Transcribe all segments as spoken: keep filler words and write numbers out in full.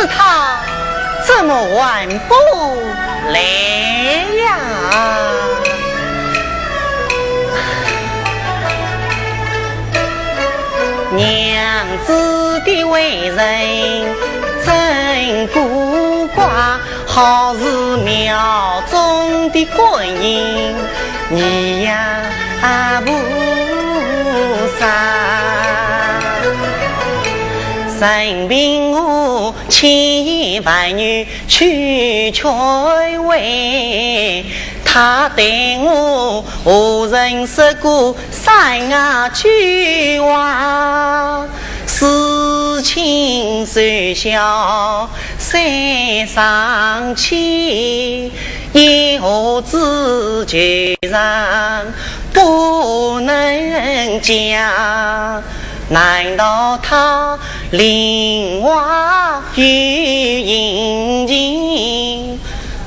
他怎么还不来呀？娘子的为人真古怪，好似庙中的观音，你呀菩萨。任凭我千言万语去劝慰，他对我何曾说过三句话？事情虽小三伤气，言何止求人不能讲。难道他另外有隐情？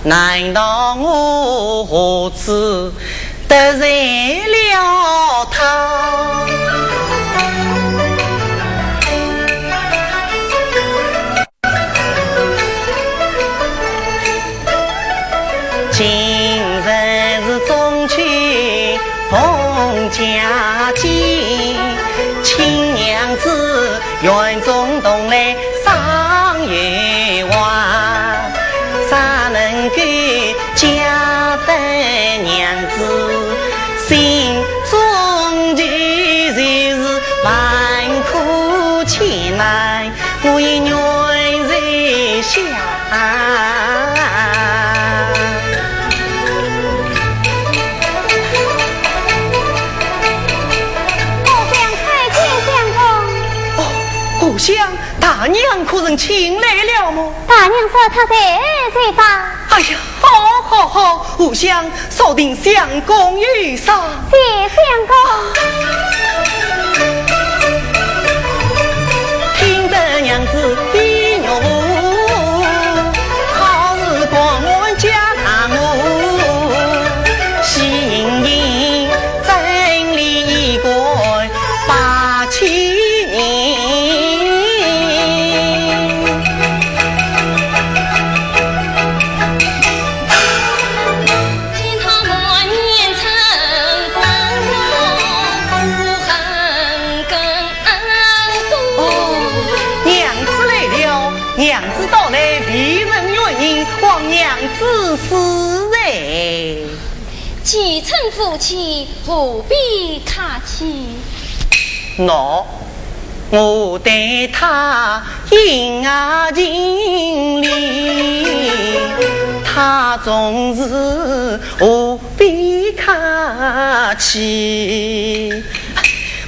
难道我何止得罪了他？今日是中秋 逢佳节，请娘子园中同来赏月华。若能够嫁得娘子心中求，就是万苦千难 我也愿受下。故乡叩见相公。哦，故乡，大娘可曾请来了么？大娘说她在，在房。哎呀，好，好，好，故乡， 速定相公御赏。谢相公。听得娘子的玉壶，好似光满家常物，喜盈盈，真理一观百千年。 哦，娘子来了，娘子到来，未问原因，望娘子恕罪。既称夫妻，何必客气？喏， 我对他应啊尽礼，他总是何必客气。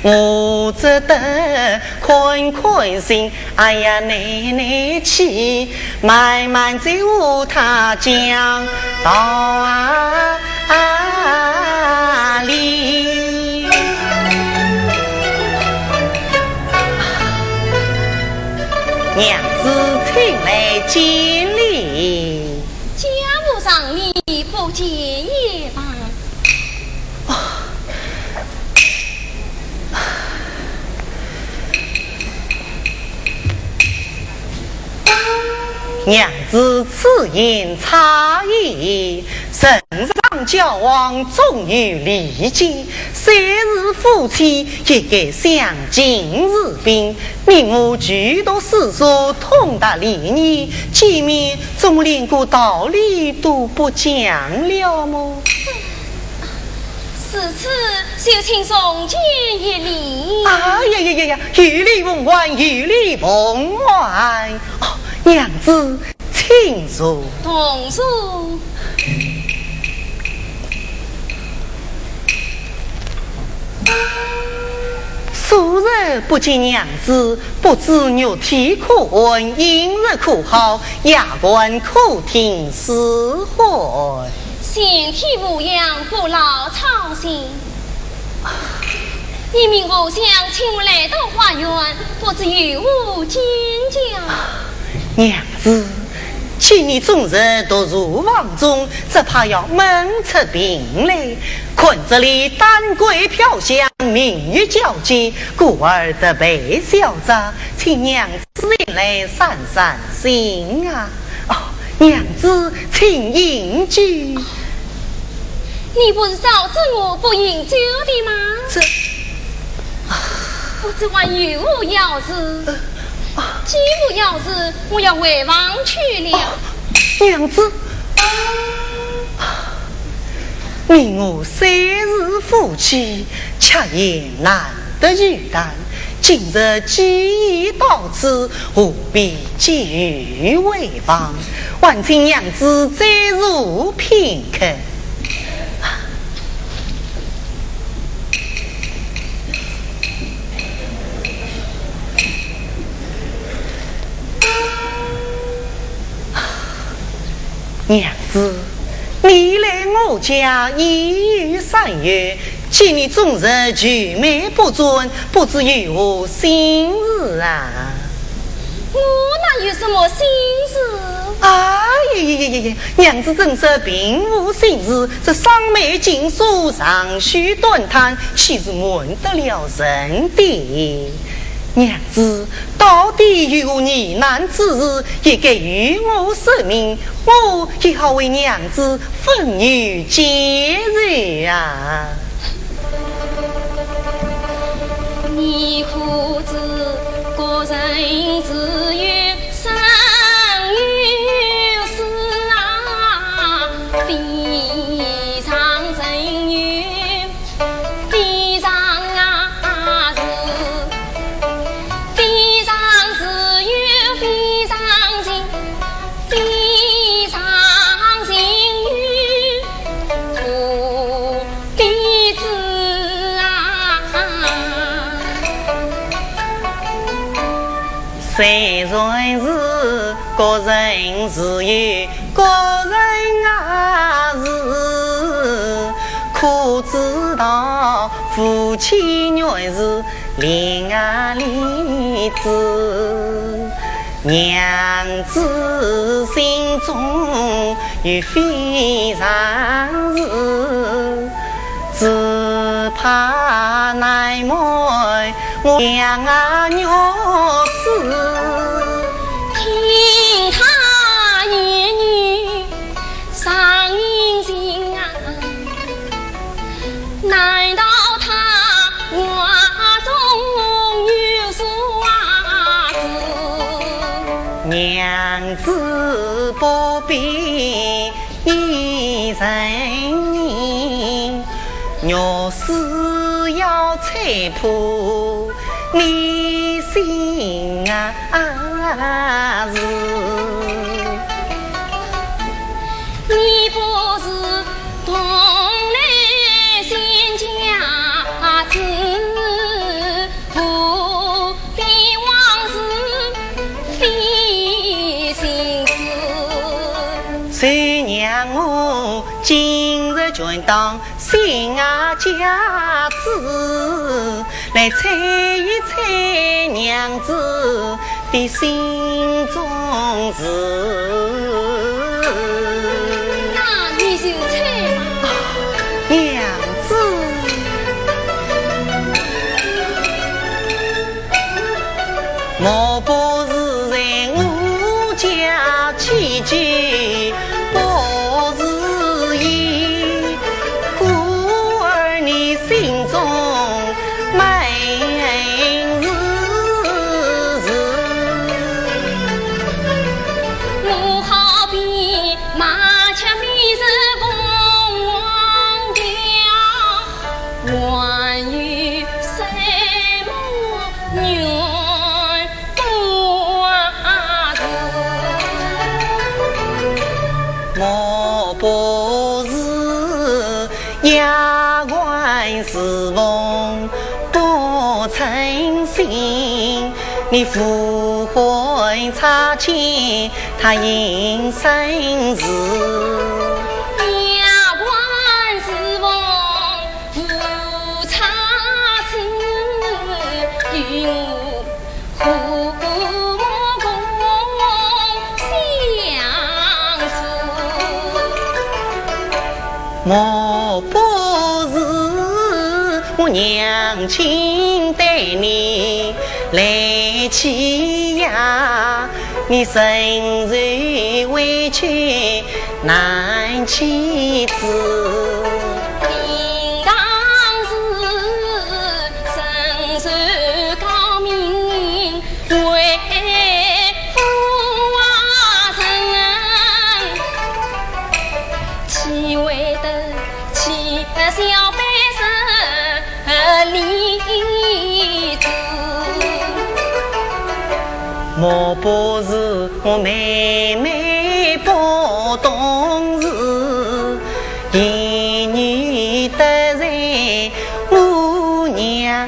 我只得宽宽心，哎呀，耐耐气，慢慢再和他讲道啊。 啊，礼。娘子，请来见礼。家无常礼，不见也罢。 娘子此言差矣，圣上教皇总有礼节，虽是夫妻，也该相敬如宾。你我俱读诗书，通达礼仪，见面怎么连个道理都不讲了么？ 如此，就请重见一礼。啊呀呀呀呀，有礼奉还，有礼奉还。哦，娘子，请坐。同坐。数日不见娘子，不知玉体可安，饮食可好，夜半可定是否？ 身体无恙，不劳操心。你命荷香请我来到花园，不知有何见教？娘子，见你终日独坐房中，只怕要闷出病来。看这里丹桂飘香，明月皎洁，故而特备小茶，请娘子子前来散散心啊。哦，娘子，请饮酒。你不是早知我不饮酒的吗？这，我这还有何要事？呃，啊。既无要事，我要回房去了。哦，娘子，你我虽是夫妻，却也难得聚谈。今日既已到此，何必急于回房？还请娘子再坐片刻。 娘子，你来我家已有三月，见你终日愁眉不展，不知有何心事啊？我哪有什么心事？哎呀呀呀呀呀！娘子怎说并无心事，这双眉紧锁，长吁短叹，岂是瞒得了人的？娘子， 到底有何疑难之事，也该与我说明，我也好为娘子分忧解愁啊。你可知古人自有生有死啊，非常人有 非常啊是，非常自有非常情，非常情有不必知啊。虽然是个人自有 个人啊是，可知道夫妻原是恋爱里子，娘子心中有非常事，只怕难瞒我娘啊娘子。听他言语 伤人心啊，难道他话中有啥子？娘子不必疑人言，若是要猜破你心啊事。 你不是同来仙家子，不必往事费心思。谁让我今日全当 仙家子，来猜一猜娘子的心中事。那你就猜吧。娘子，莫不是在我家起居 不如意，故而你心中闷闷事事。我好比麻雀飞入凤凰巢， 还有什么缘不啊是？莫不是夜半时分不称心，你呼唤差遣他应声时。夜半时分 无差错，与我和睦共相处。莫不是我娘亲待你来欺压，你身受委屈难启齿。应当是身受高明为父啊人，岂会得起小辈身 呃，理智。莫不是我妹妹不懂事，一语得罪我娘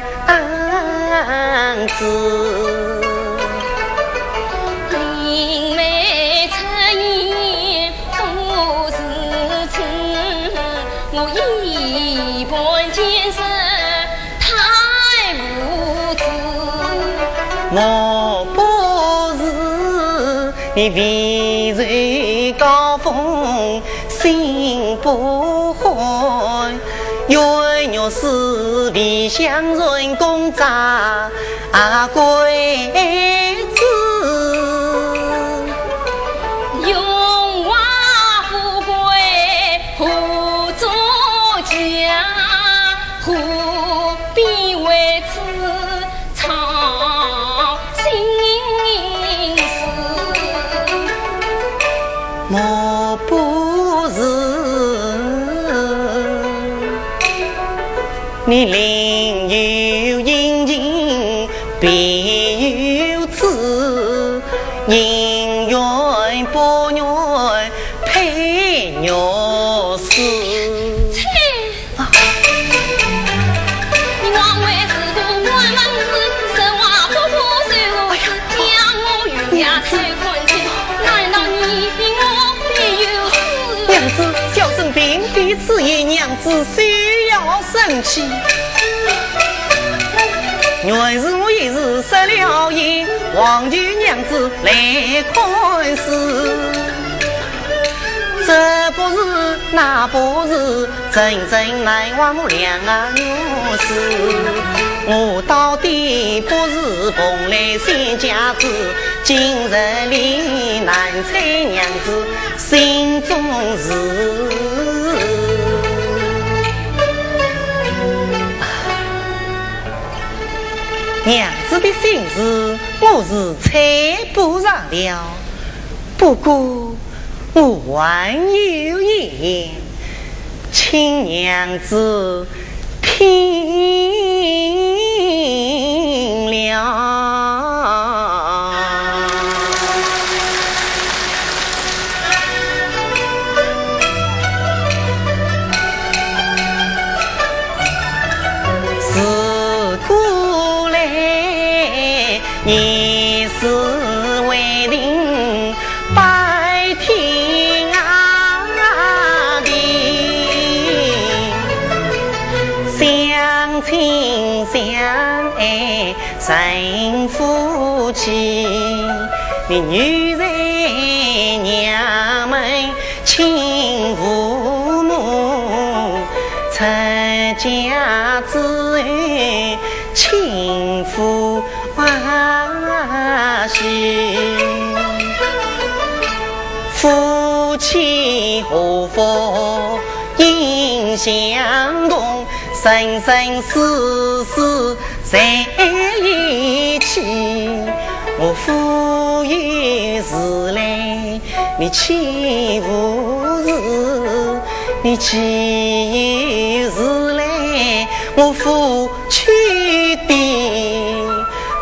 子。林妹出言 不是真，我一般见识太无知。莫不是你未受高风心不欢，冤狱是未向成功扎 啊，鬼子。荣华富贵何足讲，何必为此操心事？莫不是 你另有隐情别有主，姻缘不愿配玉丝。切！你枉为是个官文字，实话不过是我将我冤家谁看清？难道你比我必有私？娘子，小生并非此意，娘子休要生气。 原是我一时失了言，望求娘子来宽恕。这不是，那不是，真正难忘我两个女子。我到底不是蓬莱仙家子，今日里难猜娘子 心中事。娘子的心事，我是猜不着了。不过，我还有一言，请娘子 听了。自古来， 年事未定拜天啊地，相亲相爱成夫妻。你女在娘门 亲父母，出嫁之后亲夫欢喜。夫妻祸福应相同，生生世世 在一起。我夫有事来，你妻无事，你妻有事来，我夫去的。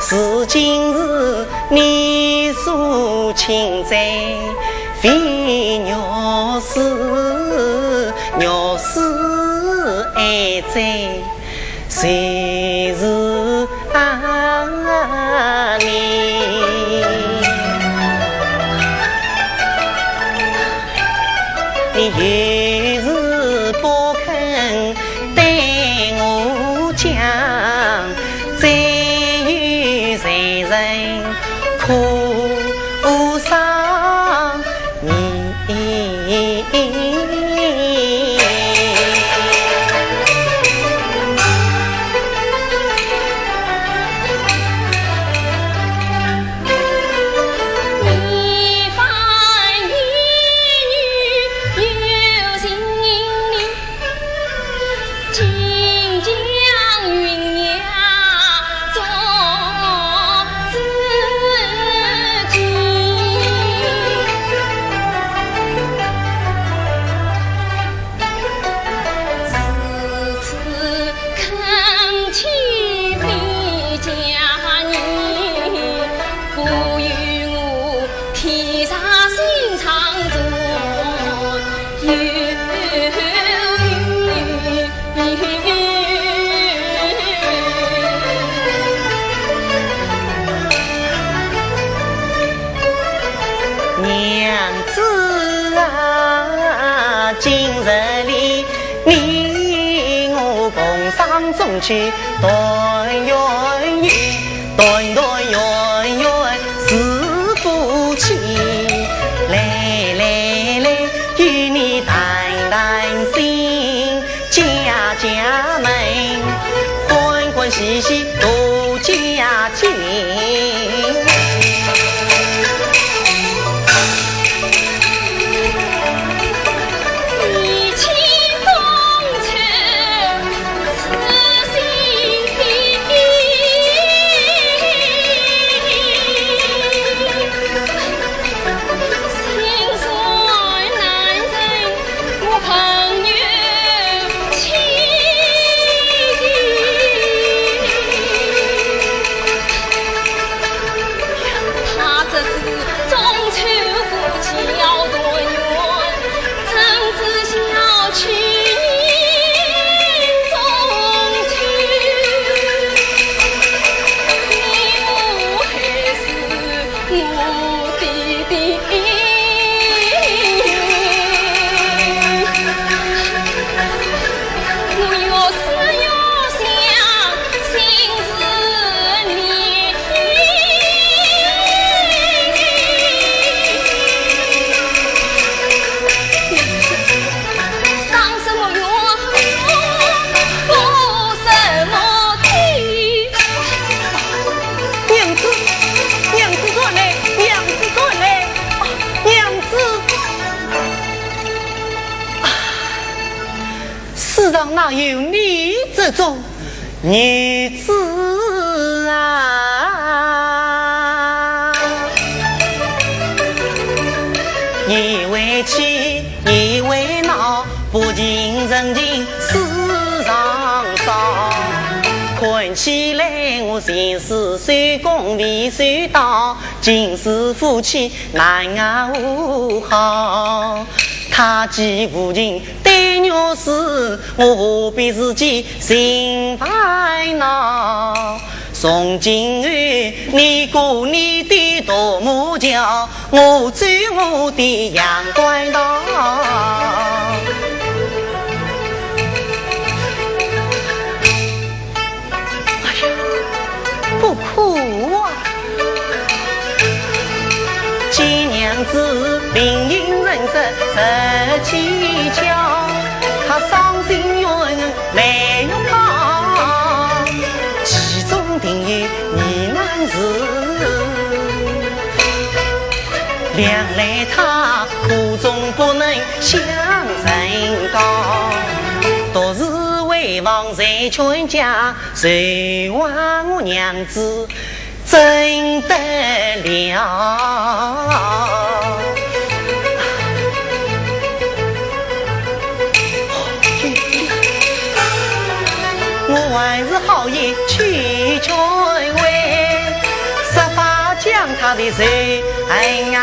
如今是你所亲哉，非玉丝，玉丝还在。 谁是啊你？你有事不肯对我讲，再有谁人可伤 你。娘子啊，今日里你我共赏中秋团圆夜，团团圆圆是福气。来来来，与你谈谈心，家家门，欢欢喜喜度佳节。 他这是中秋过节要团圆，怎知晓去年中秋，你我还是 我的爹。我越思越想，心事连连。伤什么冤，报什么仇？ 娘子，娘子转来，娘子转来，啊，娘子。啊，世上哪有你这种女子啊？你为气，你为恼，不近人情世上少。看起来我前世修功未修到，今世夫妻难熬好。他既无情待弱势，我何必自己心烦恼？从今后，你过你的独木桥， 我走我的阳关道。哎呀，不哭啊！见娘子，并无人说十七巧，他伤心冤 泪欲下，其中定有疑难事。两难他苦衷不能向人讲，独是为望谁劝解，谁话我娘子 怎得了？我还是好意去劝慰，设法将他的仇恨啊